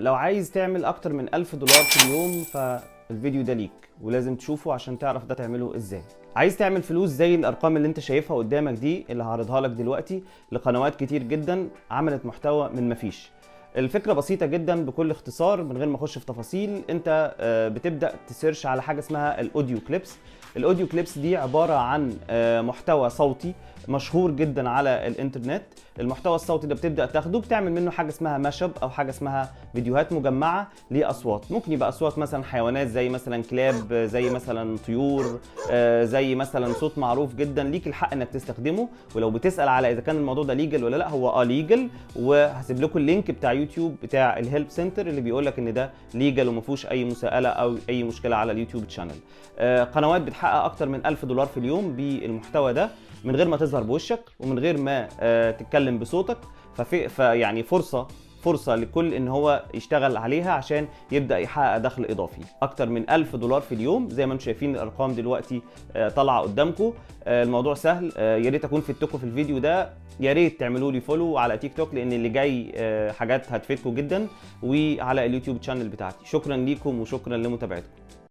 لو عايز تعمل اكتر من 1000 دولار في اليوم، فالفيديو ده ليك ولازم تشوفه عشان تعرف ده تعمله ازاي. عايز تعمل فلوس زي الارقام اللي انت شايفها قدامك دي، اللي هعرضها لك دلوقتي، لقنوات كتير جدا عملت محتوى من مفيش. الفكرة بسيطة جدا، بكل اختصار من غير ما اخش في تفاصيل، انت بتبدا ت search على حاجة اسمها ال audio clips. ال audio clips دي عبارة عن محتوى صوتي مشهور جدا على الانترنت. المحتوى الصوتي ده بتبدا تاخده، بتعمل منه حاجة اسمها mashup او حاجة اسمها فيديوهات مجمعة لاصوات. ممكن يبقى اصوات مثلا حيوانات زي مثلا كلاب، زي مثلا طيور، زي مثلا صوت معروف جدا ليك الحق انك تستخدمه. ولو بتسال على اذا كان الموضوع ده legal ولا لا، هو legal، وهسيب لكم ال link بتاع يوتيوب بتاع ال help center اللي بيقول لك ان ده legal وما فيهوش اي مساءله او اي مشكلة على ال YouTube channel. قنوات بتحقق اكتر من 1000 دولار في اليوم بالمحتوى ده من غير ما تظهر بوشك ومن غير ما تتكلم بصوتك. فيعني فرصة لكل ان هو يشتغل عليها عشان يبدأ يحقق دخل اضافي اكتر من 1000 دولار في اليوم، زي ما انتم شايفين الارقام دلوقتي طالعة قدامكم. الموضوع سهل. يا ريت اكون فدتكم في الفيديو ده. يا ريت تعملوا لي follow على تيك توك، لان اللي جاي حاجات هتفيدكم جدا، وعلى ال YouTube channel بتاعتي. شكرا ليكم وشكرا لمتابعتكم.